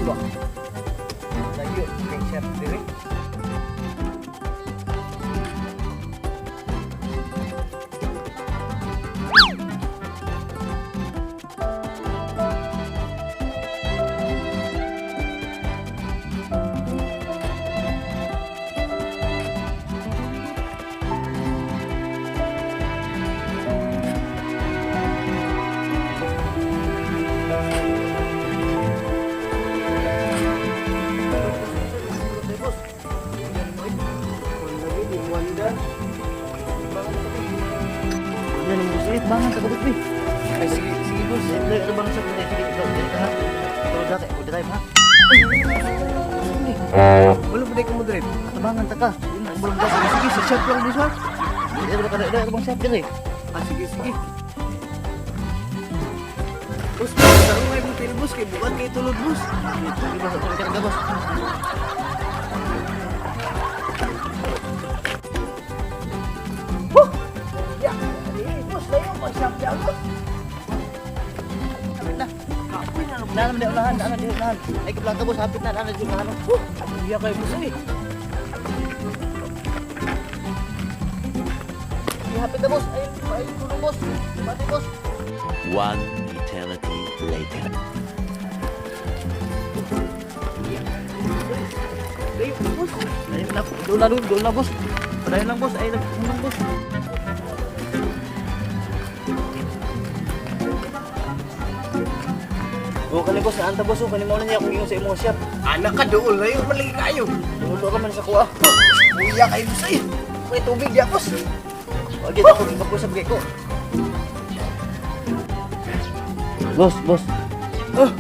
Ba. Layo kay chef diri. Lagi di Wanda. Yan ang boss. Eh, bangan ka boss, eh. Ay, sige, sige, boss. Dili ka bang sa sige, ikaw, dili ka ha. Ikaw dati, o drive ha. Wala pa ka mo drive. Tabangan ta ka. Yun ang bulong ka. Sige, sa shop lang, boss, ha? Dili ka dili ka bang shop dili. Ah, sige, sige. Boss, boss, tarong nga yung boss, kay bukat kay tulod, boss. Sige boss, ako ka boss. Ya, eh, boss, layo pa shop siya, boss. Na. Kapoy na naman. Na naman di unahan, na di unahan. Ay kaplanta boss, hapit na na di unahan. Oh, iya kay boss, eh. Ay, hapit na boss. Ay, ay tulong boss. Pati boss. One eternity later. Layo, boss. Ay, na, doon na, doon na boss. Padayon lang boss, ay lang boss. O kani boss, anta boss, o kani mo na niya akong ingon sa imong shop. Anak ka doon, layo man lagi kayo. Dulo ka man sa kuha. Iya kay boss, eh. May tubig diya, boss. Wag ako gipag-usap kay ko. Boss, boss. Oh.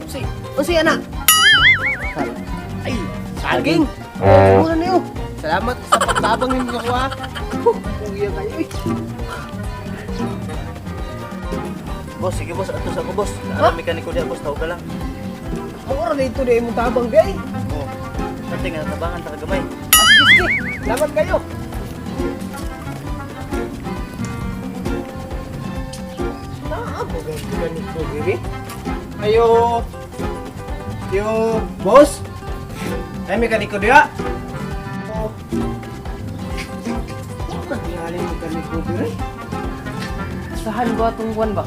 Si, o si anak. Ay, saging. Mura niyo. Salamat sa pagtabang ninyo sa kuha. Huh, Uya kayo, eh. Boss, sige boss, ato sa ko boss. Alam mekaniko diya boss, tawag ka lang. Mura na ito na imong tabang di ay. Oh. Pati nga tabangan ta gamay. Ah, sige, sige. Salamat kayo. Naa mo ganito ko diri. Ayo. Yo, boss. Ay, mekaniko diha. Oh. Ano nangyari mekaniko diri? Sahan ba itong buwan ba?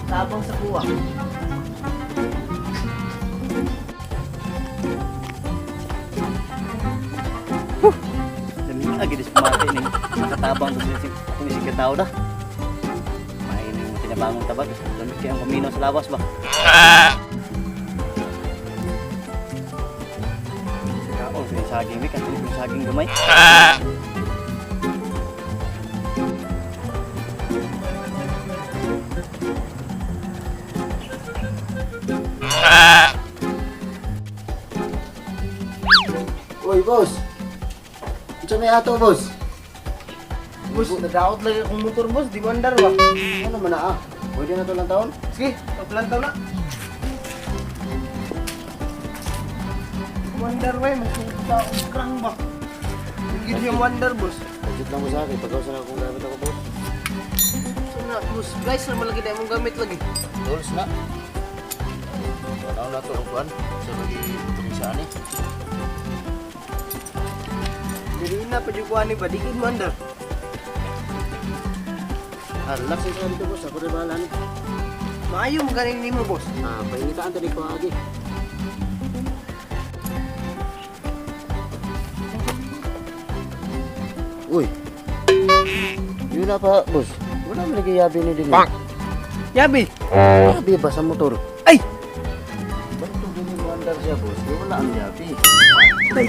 Tabang sa kuwa. Dami ka gid pumati ning nakatabang to si kung isig ka tao da. May ning tinabangon tabag. Dami kay ang pamino sa lawas ba. Kaon sa saging mi kanto yung saging gamay. Uy, boss. Unsa may ato, boss? Boss, nadaot lagi akong motor, boss. Di mandar ba? Ano man na ah? Pwede na to lang taon? Sige, pagplantaw na. Wonder way, mas sa krang ba? Hindi yung wonder, boss. Budget lang mo sa akin. Pagaw sa akong gamit ako, boss. So na, boss, guys, na malaki na imong gamit lagi. Tools na. Wala na to ang kuan. Sa lagi itong sa ani. Dili na pa jud ni ba, di gid wonder. Ah, relax sa dito, boss. Ako rin bahala ni. Maayo mo ganin nimo, boss. Ah, painitaan tani ko agi. Uy. Yun na pa, boss. Wala man lagi yabi ni din. Yabi. Yabi ba sa motor? Ay! Ba't ito ganyan mo andar siya, boss? Di wala ang yabi. Ay,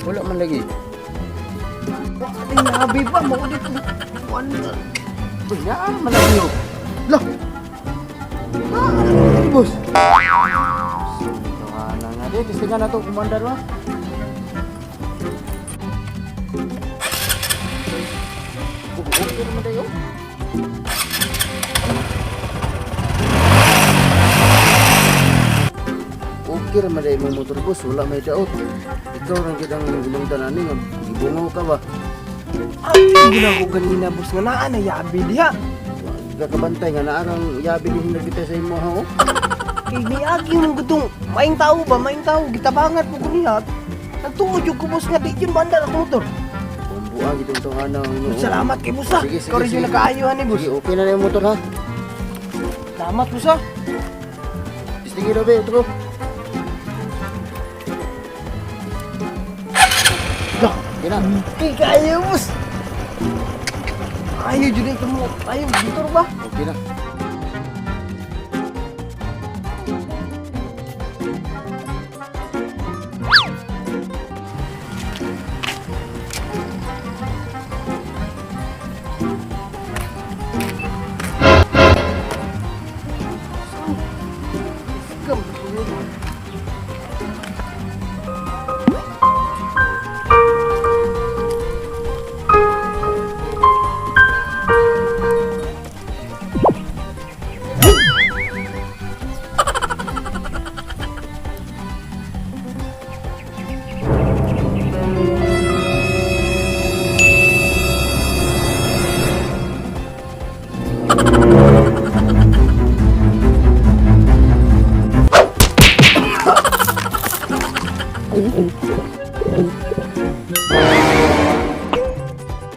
Wala man lagi. ay, yabi ba? Mao dito. Wonder. Uy, naan man lagi oh. Lah. Naan man lagi, boss. Wala nga di, testingan na to kumandar ba? Okay naman tayo. Okay raman dahil mong motor, boss, wala may daot. Ikaw rang kitang ginungtan ani nga gibungaw ka ba? Ay, gina ko ganina, boss, nga naa na yabi diha. Wag ka kabantay nga naarang yabi din nagita sa imo ha oh. Kay niagi mong gudong maing tao ba, maing tao gitabangat mo ko niya. Nagtuo jud ko boss nga di jud maandar akong motor. Bumbuha gitong tawhana no. Salamat kay boss ha. Sige, sige, Ikaw rin sige. yung nakaayuhan ni boss. Sige, okay na na yung motor ha. Salamat boss ha. Sige na be, otro. Okay na. Kay kaayo boss. Ayo jud ito mo. Ayo motor ba? Okay na. Scam.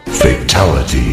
Fatality.